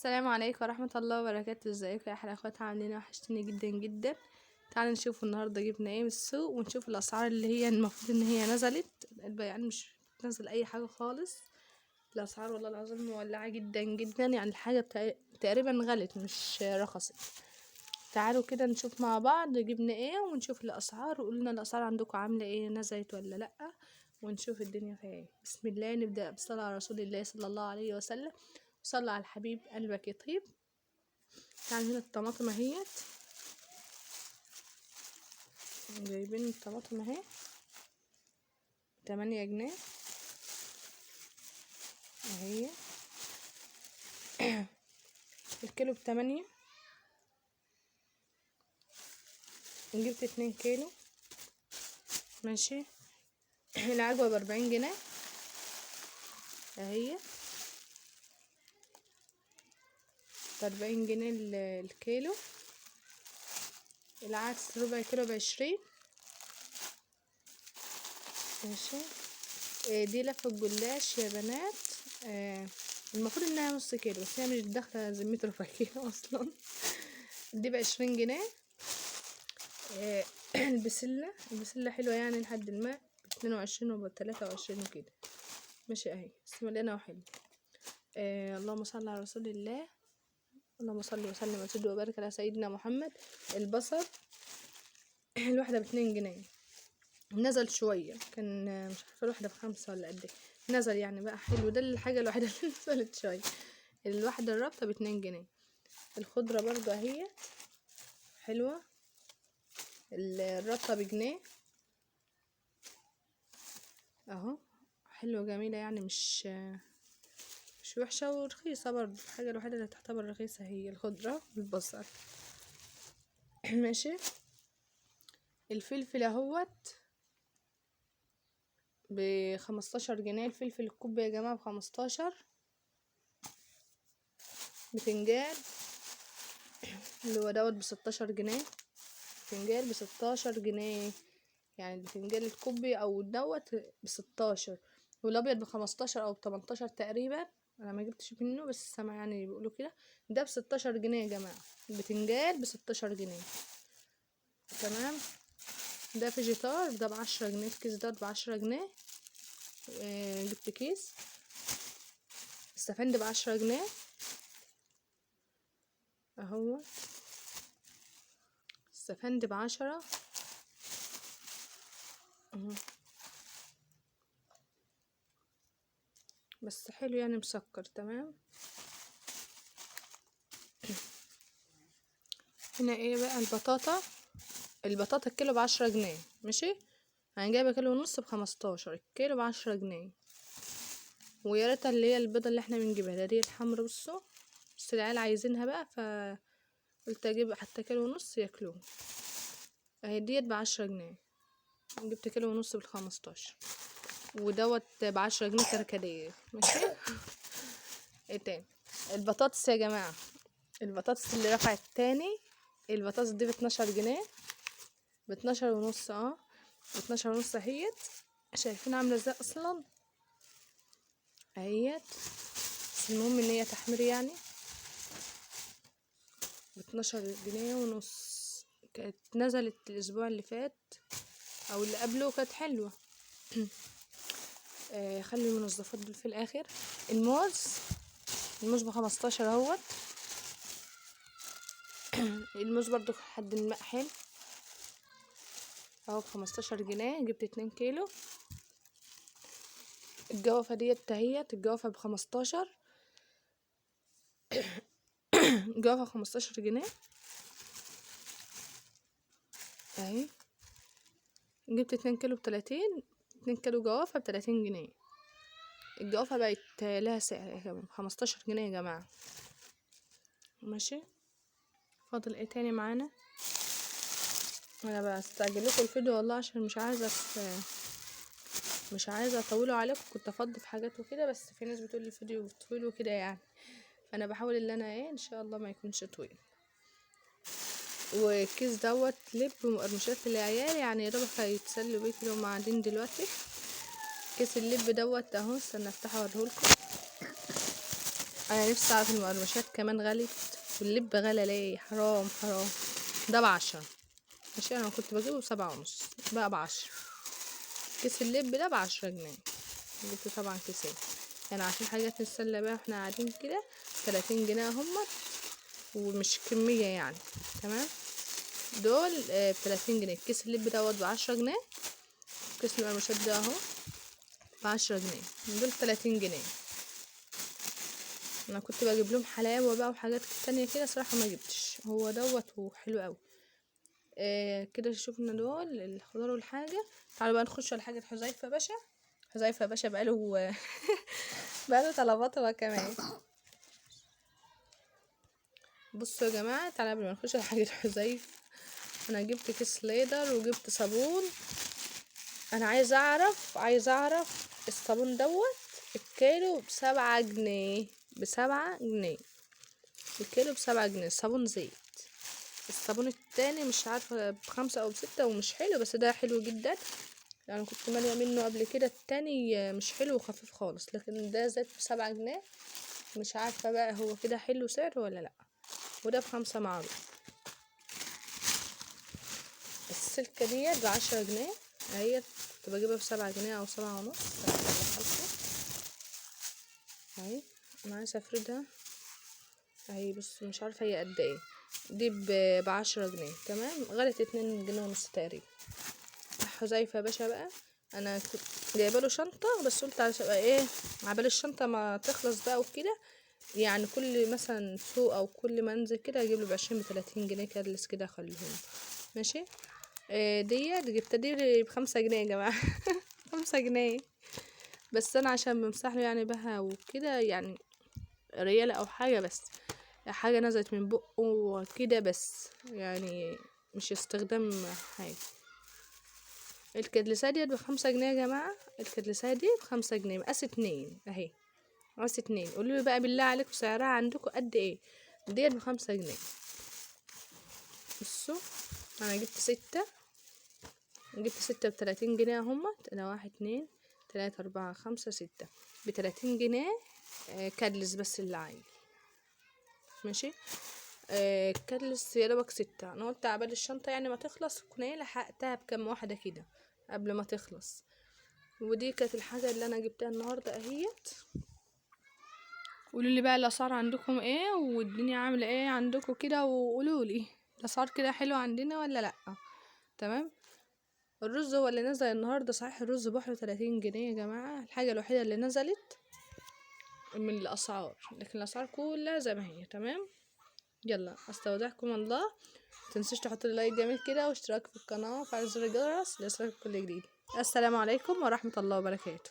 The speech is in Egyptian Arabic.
السلام عليكم ورحمة الله وبركاته. ازيكم يا احلى اخوات؟ عاملين ايه؟ وحشتني جدا جدا. تعالوا نشوف النهارده جبنا ايه من السوق، ونشوف الاسعار اللي هي المفروض ان هي نزلت. البيعان مش بتنزل اي حاجة خالص، الاسعار والله العظيم مولعة جدا جدا، يعني الحاجة تقريبا غلت مش رخصت. تعالوا كده نشوف مع بعض جبنا ايه ونشوف الاسعار، وقولنا الاسعار عندكم عاملة ايه، نزلت ولا لأ، ونشوف الدنيا فيها ايه. بسم الله، نبدأ بالصلاة على رسول الله صلى الله عليه وسلم، صلى على الحبيب قلبك يطيب. تعالوا هنا الطماطم اهيت، جايبين الطماطم اهي 8 جنيه اهي، الكيلو ب8. جبت 2 كيلو ماشي. العجوة ب40 جنيه اهي، ب40 جنيه الكيلو. العدس ربع كيلو ب20 ماشي. دي لفة جلاش يا بنات، المفروض انها نص كيلو بس هي مش داخلة ذمة ربع كيلو اصلا. دي ب20 جنيه. البسلة حلوة يعني لحد ما 22 وبتلاتة وعشرين وكده ماشي اهي، بس مليانة وحلو. اللهم صل على رسول الله، اللهم صل وسلم وزد وبارك على سيدنا محمد. البصل الواحدة ب2 جنيه، نزل شوية، كان مش عارفة الواحدة ب5 ولا قد ايه، نزل يعني بقى حلو. ده الحاجة الوحيدة اللي نزلت شوية. الواحدة الرابطة ب2 جنيه. الخضرة برضو اهي حلوة، الرابطة بجنيه اهو، حلوة جميلة يعني، مش وحشة ورخيصة برضو. الحاجة الوحيدة اللي تعتبر رخيصة هي الخضرة والبصل ماشي. الفلفل اهوت ب15 جنيه، الفلفل الكوب يا جماعة ب15. بتنجان اللي هو دوت ب16 جنيه، بتنجان ب16 جنيه، يعني البتنجان الكوبي او دوت ب16، والابيض ب15 او ب18 تقريبا، انا ما جبتش منه بس سامع يعني بيقولوا كده. ده ب16 جنيه يا جماعة، البتنجان ب16 جنيه تمام. ده فيجيتار ده ب10 جنيه، الكيس ده ب10 جنيه. جبت كيس. السفند ب10 جنيه اهو، السفند ب10 اهو، بس حلو يعني مسكر تمام. هنا ايه بقى البطاطا، البطاطا الكيلو ب10 جنيه ماشي. انا جايبه كيلو ونص ب15، الكيلو ب10 جنيه. ويا ريتها اللي هي البيضة اللي احنا بنجيبها ده، دي الحمرا بصوا، بس العيال عايزينها بقى فقلت اجيب حتى كيلو ونص ياكلوه. اهي ديت ب10 جنيه، جبت كيلو ونص ب15، ودوت ب10 جنيه كركديه ماشي. ايه تاني؟ البطاطس يا جماعة، البطاطس اللي رفعت تاني، البطاطس دي ب12 جنيه، باتناشر ونص، باتناشر ونص اهيت. شايفين عامله ازاي اصلا اهيت، بس المهم ان هي تحمير يعني. باتناشر جنيه ونص، كانت نزلت الاسبوع اللي فات او اللي قبله، كانت حلوة. خلي المنظفات دول في الاخر. الموز، الموز ب15 اهوت. الموز برضو حد الماء حلو اهو ب15 جنيه، جبت 2 كيلو. الجوافة ديت اهيت، الجوافة ب15، الجوافة 15 جنيه اهي. جبت 2 كيلو ب30، 2 كيلو جوافة ب30 جنيه. الجوافة بقت لها سعر يا جماعة، 15 جنيه يا جماعة ماشي. فاضل ايه تاني معانا؟ انا بستعجل لكم الفيديو والله عشان مش عايزه اطوله عليكم، كنت افضي في حاجات وكده، بس في ناس بتقول لي الفيديو طويل وكده يعني، فانا بحاول ان انا ايه ان شاء الله ما يكونش طويل. والكيس دوت لب ومقرمشات للعيال، يعني يا دوبك هيتسلوا بيه كده وهم قاعدين دلوقتي. كيس اللب دوت اهو، استنى افتحه اوريهولكم. انا نفسي اعرف المقرمشات كمان غلت واللب غلى ليه؟ حرام حرام. ده ب10، ماشي. انا كنت بجيبه ب7.5، بقى ب10. كيس اللب ده ب10 جنيه، جبت طبعا كيسين يعني عشان حاجات نتسلى بيها واحنا قاعدين كده. 30 جنيه هما، ومش كمية يعني، تمام. دول ب30 جنيه. كيس اللب دوت ب10 جنيه، كيس المقرمشات ده اهو ب10 جنيه، دول 30 جنيه. انا كنت بجيب لهم حلاوة بقى وحاجات تانية كده، صراحة ما جبتش، هو دوت وحلو قوي. كده شفنا دول الخضار والحاجة. تعالوا بقى نخش على حاجة حذيفة باشا. حذيفة باشا بقاله بقاله طلبات هو كمان. بصوا يا جماعة، تعالوا قبل ما نخش على حاجة حذيفة، انا جبت كيس ليدر وجبت صابون. انا عايزه اعرف الصابون دوت الكيلو ب7 جنيه، ب7 جنيه الكيلو، ب7 جنيه. صابون زيت. الصابون التاني مش عارفه ب5 او ب6 ومش حلو، بس ده حلو جدا يعني، كنت ماليه منه قبل كده. التاني مش حلو وخفيف خالص، لكن ده زيت ب7 جنيه. مش عارفه بقى هو كده حلو سعره ولا لا. وده ب5 معروف. السلكه ديت ب10 جنيه اهي، كنت بجيبها ب7 جنيه او 7.5. اهي انا عايزه افردها اهي، بص مش عارفه هي قد ايه. دي ب10 جنيه، تمام. غلت 2.5 جنيه تقريبا. حذيفة باشا بقى، انا كنت جايبه له شنطه، بس قلت عشان ايه عبال الشنطة ما تخلص بقى وكده، يعني كل مثلا سوق او كل ما انزل كده اجيب له ب20 ب30 جنيه كدلس كده، اخليهم ماشي. ديت جبت دي ب5 جنيه يا جماعة 5 جنيه بس، انا عشان بمسح له يعني بها وكده، يعني ريال او حاجة، بس حاجة نزلت من بقه وكده، بس يعني مش استخدام حاجة. الكدلسه ديت ب5 جنيه يا جماعة، الكدلسه دي ب5 جنيه، مقاس 2 اهي، مقاس 2. قولوا لي بقى بالله عليكم سعرها عندكم قد ايه؟ ديت ب5 جنيه. بصوا انا جبت 6، جبت 6 ب30 جنيه اهمت. انا 1 2 3 4 5 6 ب30 جنيه. كدلس بس اللي عايز، ماشي. كدلس يا دوبك 6. انا قلت عبال الشنطة يعني ما تخلص، كنا ايه لحقتها بكام واحدة كده قبل ما تخلص. ودي كانت الحاجة اللي انا جبتها النهارده اهيت. قولوا لي بقى الاسعار عندكم ايه، والدنيا عامله ايه عندكم كده، وقولوا لي الاسعار كده حلوة عندنا ولا لا، تمام. الرز هو اللي نزل النهارده، صحيح الرز ب31 جنيه يا جماعة، الحاجة الوحيدة اللي نزلت من الاسعار، لكن الاسعار كلها زي ما هي، تمام. يلا استودعكم الله، متنسوش تحطوا لي like جميل كده، واشتراك في القناة، وفعل زر الجرس ليصلك كل جديد. السلام عليكم ورحمة الله وبركاته.